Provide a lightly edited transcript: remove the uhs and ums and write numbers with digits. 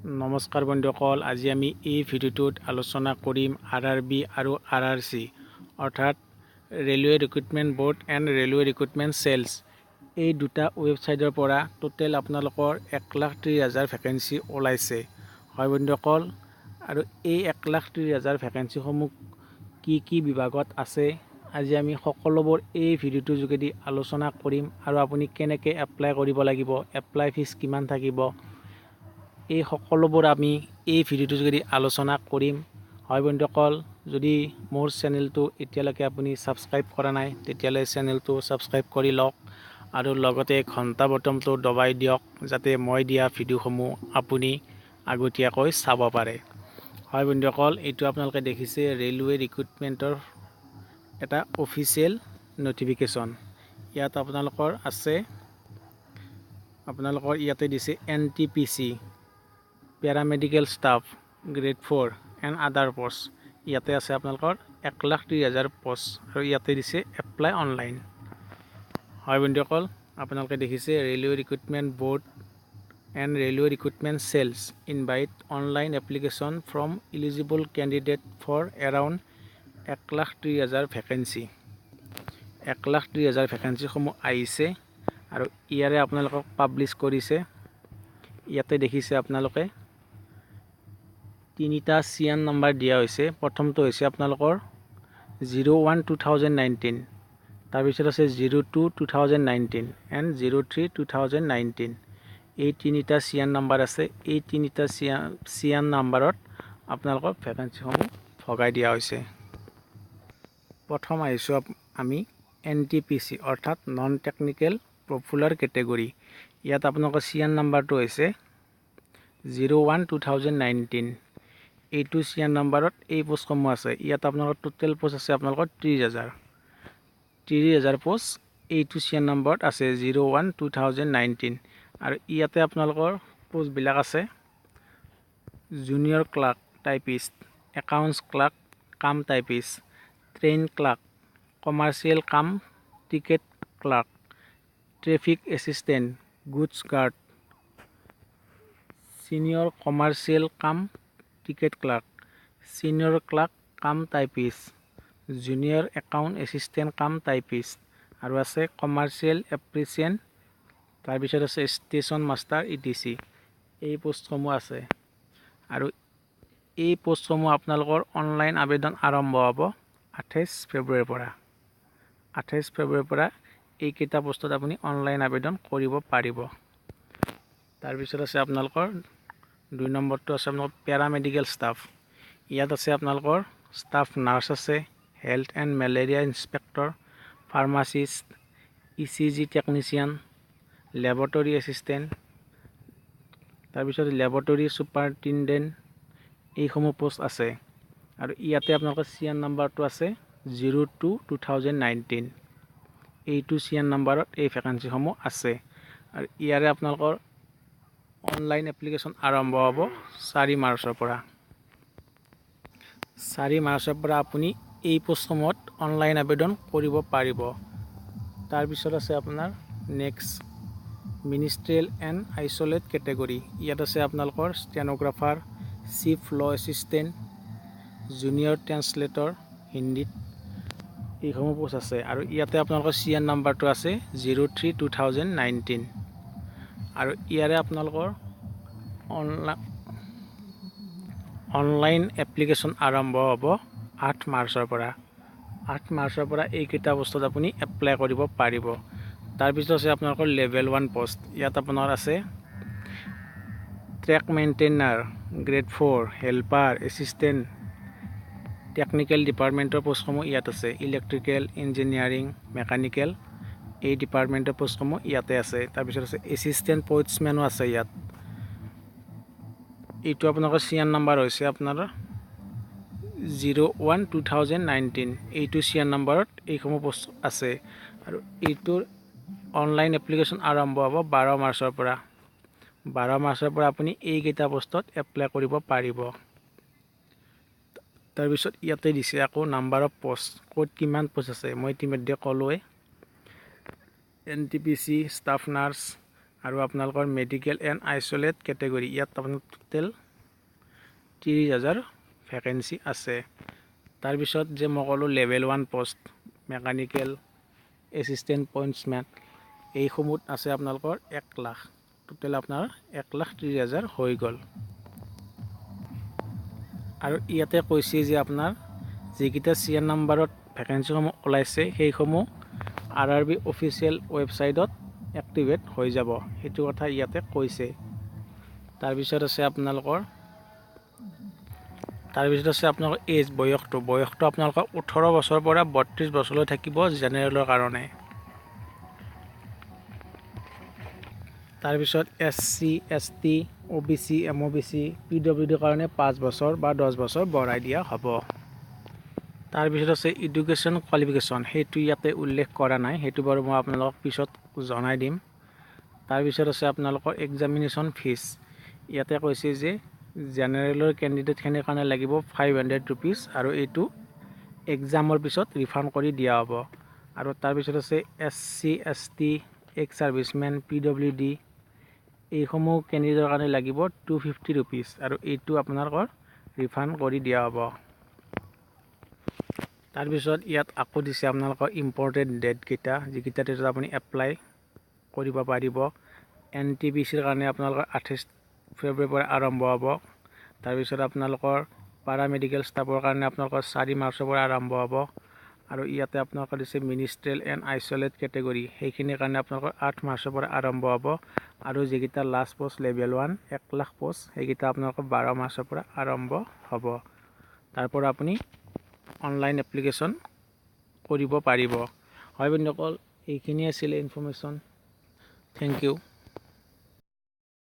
নমস্কাৰ বন্ধুসকল, আজি আমি এই ভিডিঅ'টোত আলোচনা কৰিম আৰ আৰ বি আৰু আৰ আৰ চি, অৰ্থাৎ Railway Recruitment Board and Railway Recruitment Cells, এই দুটা ৱেবছাইটৰ পৰা টোটেল আপোনালোকৰ 1,30,000 ভেকেঞ্চি ওলাইছে। হয় বন্ধুসকল, আৰু এই 1,30,000 ভেকেঞ্চিসমূহ কি কি বিভাগত আছে, আজি আমি সকলোবোৰ এই ভিডিঅ'টোৰ যোগেদি আলোচনা কৰিম আৰু আপুনি কেনেকৈ এপ্লাই কৰিব লাগিব, এপ্লাই ফিজ কিমান থাকিব, এই সকলোবোৰ আমি এই ভিডিঅ'টোৰ যোগেদি আলোচনা কৰিম। হয় বন্ধুসকল, যদি মোৰ চেনেলটো এতিয়ালৈকে আপুনি ছাবস্ক্ৰাইব কৰা নাই, তেতিয়াহ'লে চেনেলটো ছাবস্ক্ৰাইব কৰি লওক আৰু লগতে ঘণ্টা বটমটো দবাই দিয়ক, যাতে মই দিয়া ভিডিঅ'সমূহ আপুনি আগতীয়াকৈ চাব পাৰে। হয় বন্ধুসকল, এইটো আপোনালোকে দেখিছে ৰেলৱে ৰিক্ৰুটমেণ্টৰ এটা অফিচিয়েল নটিফিকেশ্যন। ইয়াত আপোনালোকৰ আছে, আপোনালোকৰ ইয়াতে দিছে NTPC Paramedical Staff Grade 4 and other post। ইয়াতে আছে আপোনালোকৰ 1,30,000 পষ্ট আৰু ইয়াতে দিছে এপ্লাই অনলাইন। হয় বন্ধুসকল, আপোনালোকে দেখিছে Railway Recruitment Board and Railway Recruitment Cells invite online application from eligible candidate for around 1,30,000 vacancy। 1,30,000 ভেকেঞ্চিসমূহ আহিছে আৰু ইয়াৰে আপোনালোকক পাব্লিছ কৰিছে। ইয়াতে দেখিছে আপোনালোকে তিনিটা চিয়ান নাম্বাৰ দিয়া হৈছে। প্ৰথমটো হৈছে আপোনালোকৰ 01 2019, তাৰপিছত আছে 02 2019 and 03 2019। এই তিনিটা চিয়ান নাম্বাৰ আছে। এই তিনিটা চিয়ান নাম্বাৰত আপোনালোকৰ ভেকেঞ্চিসমূহ ভগাই দিয়া হৈছে। প্ৰথম আহিছোঁ আমি এনটিপিচি, অৰ্থাৎ নন টেকনিকেল পপুলাৰ কেটেগৰী। ইয়াত আপোনালোকৰ চিয়ান নাম্বাৰটো হৈছে 01 2019। এইটো চিয়ান নাম্বাৰত এই পষ্টসমূহ আছে। ইয়াত আপোনালোকৰ টোটেল পষ্ট আছে আপোনালোকৰ 30,000। 30,000 পষ্ট এইটো চিয়ান নম্বৰত আছে, 01 2019। আৰু ইয়াতে আপোনালোকৰ পষ্টবিলাক আছে Junior Clerk Typist, Accounts Clerk cum Typist, Train Clerk, Commercial cum Ticket Clerk, Traffic Assistant, Goods Guard, Senior Commercial cum Ticket Clerk, Senior Clerk cum Typist, Junior Account Assistant cum Typist আৰু আছে commercial apprentice, তাৰপিছত আছে station master Etsy. এই পষ্টসমূহ আছে আৰু এই পষ্টসমূহ আপোনালোকৰ online আবেদন আৰম্ভ হ'ব 28 ফেব্ৰুৱাৰীৰ পৰা। 28 ফেব্ৰুৱাৰীৰ পৰা এইকেইটা পষ্টত আপুনি অনলাইন আবেদন কৰিব পাৰিব। তাৰপিছত আছে আপোনালোকৰ দুই নম্বৰটো আছে আপোনালোকৰ পেৰামেডিকেল ষ্টাফ। ইয়াত আছে আপোনালোকৰ ষ্টাফ নাৰ্ছ আছে, Health and Malaria Inspector, Pharmacist, ECG Technician, Laboratory Assistant, তাৰপিছত লেবৰেটৰী ছুপাৰিণ্টেণ্ডেণ্ট, এইসমূহ পষ্ট আছে। আৰু ইয়াতে আপোনালোকৰ চিয়ান নাম্বাৰটো আছে 02 2019। এইটো চিয়ান নাম্বাৰত এই ভেকেঞ্চিসমূহ আছে আৰু ইয়াৰে আপোনালোকৰ অনলাইন এপ্লিকেশ্যন আৰম্ভ হ'ব 4 মাৰ্চৰ পৰা। 4 মাৰ্চৰ পৰা আপুনি এই পষ্টসমূহত অনলাইন আবেদন কৰিব পাৰিব। তাৰপিছত আছে আপোনাৰ next Ministerial and Isolate Category। ইয়াত আছে আপোনালোকৰ Stenographer, Chief Law Assistant, Junior Translator হিন্দীত, এইসমূহ পোষ্ট আছে। আৰু ইয়াতে আপোনালোকৰ চি এন নাম্বাৰটো আছে 03 2019 আৰু ইয়াৰে আপোনালোকৰ অনলাইন এপ্লিকেশ্যন আৰম্ভ হ'ব 8 মাৰ্চৰ পৰা। 8 মাৰ্চৰ পৰা এইকেইটা বস্তুত আপুনি এপ্লাই কৰিব পাৰিব। তাৰপিছত আছে আপোনালোকৰ লেভেল 1 পষ্ট। ইয়াত আপোনাৰ আছে Track Maintainer Grade 4, Helper, Assistant, Technical ডিপাৰ্টমেণ্টৰ পষ্টসমূহ ইয়াত আছে। ইলেক্ট্ৰিকেল, ইঞ্জিনিয়াৰিং, মেকানিকেল এই ডিপাৰ্টমেণ্টৰ পষ্টসমূহ ইয়াতে আছে। তাৰপিছত আছে এছিষ্টেণ্ট পষ্টমেনো আছে ইয়াত। এইটো আপোনালোকৰ চিয়ান নাম্বাৰ হৈছে আপোনাৰ 01 2019। এইটো চিয়ান নাম্বাৰত এইসমূহ পষ্ট আছে আৰু এইটোৰ অনলাইন এপ্লিকেশ্যন আৰম্ভ হ'ব 12 মাৰ্চৰ পৰা। 12 মাৰ্চৰ পৰা আপুনি এইকেইটা পষ্টত এপ্লাই কৰিব পাৰিব। তাৰপিছত ইয়াতে দিছে আকৌ নাম্বাৰ অফ পষ্ট, ক'ত কিমান পষ্ট আছে। মই ইতিমধ্যে ক'লোৱে NTPC, staff nurse, আৰু আপোনালোকৰ মেডিকেল এণ্ড আইচলেট কেটেগৰী, ইয়াত আপোনাৰ টোটেল 30,000 ভেকেঞ্চি আছে। তাৰপিছত যে মই ক'লোঁ level 1 post, mechanical assistant pointsman, এইসমূহত আছে আপোনালোকৰ 1 লাখ। টোটেল আপোনাৰ 1,30,000 হৈ গ'ল। আৰু ইয়াতে কৈছে যে আপোনাৰ যিকেইটা চিৰিয়েল নাম্বাৰত ভেকেঞ্চিসমূহ ওলাইছে, সেইসমূহ আৰআৰবি অফিচিয়েল ৱেবছাইটত এক্টিভেট হৈ যাব, সেইটো কথা ইয়াতে কৈছে। তাৰপিছত আছে আপোনালোকৰ এজ, বয়সটো। বয়সটো আপোনালোকৰ 18 বছৰৰ পৰা 32 বছৰলৈ থাকিব জেনেৰেলৰ কাৰণে। তাৰপিছত এছ চি, এছ টি, অ' বি চি, এম অ' বি চি, পি ডব্লিউ ডিৰ কাৰণে 5 বছৰ বা 10 বছৰ বঢ়াই দিয়া হ'ব। তাৰপিছত আছে এডুকেশ্যন কোৱালিফিকেশ্যন, সেইটো ইয়াতে উল্লেখ কৰা নাই, সেইটো বাৰু মই আপোনালোকক পিছত জনাই দিম। তাৰপিছত আছে আপোনালোকৰ এক্সামিনেশ্যন ফিজ। ইয়াতে কৈছে যে জেনেৰেলৰ কেণ্ডিডেটখিনিৰ কাৰণে লাগিব 500 ৰুপিজ আৰু এইটো এক্সামৰ পিছত ৰিফাণ্ড কৰি দিয়া হ'ব। আৰু তাৰপিছত আছে S C, S T, x servicemen, P W D, এইসমূহ কেণ্ডিডেটৰ কাৰণে লাগিব 250 ৰুপিজ আৰু এইটো আপোনালোকৰ ৰিফাণ্ড কৰি দিয়া হ'ব। তাৰপিছত ইয়াত আকৌ দিছে আপোনালোকৰ ইম্পৰ্টেণ্ট ডেটকেইটা, যিকেইটা ডেটত আপুনি এপ্লাই কৰিব পাৰিব। এন টি পি চিৰ কাৰণে আপোনালোকৰ 28 ফেব্ৰুৱাৰীৰ পৰা আৰম্ভ হ'ব। তাৰপিছত আপোনালোকৰ পাৰামেডিকেল ষ্টাফৰ কাৰণে আপোনালোকৰ 4 মাৰ্চৰ পৰা আৰম্ভ হ'ব। আৰু ইয়াতে আপোনালোকৰ দিছে মিনিষ্ট্ৰেল এণ্ড আইচলেট কেটেগৰী, সেইখিনিৰ কাৰণে আপোনালোকৰ 8 মাৰ্চৰ পৰা আৰম্ভ হ'ব। আৰু যিকেইটা last post level 1, 1 lakh post, সেইকেইটা আপোনালোকৰ 12 মাৰ্চৰ পৰা আৰম্ভ হ'ব। তাৰ পৰা আপুনি অনলাইন এপ্লিকেশ্যন কৰিব পাৰিব। হয় বন্ধুসকল, এইখিনিয়ে আছিলে ইনফৰ্মেশ্যন। Thank U.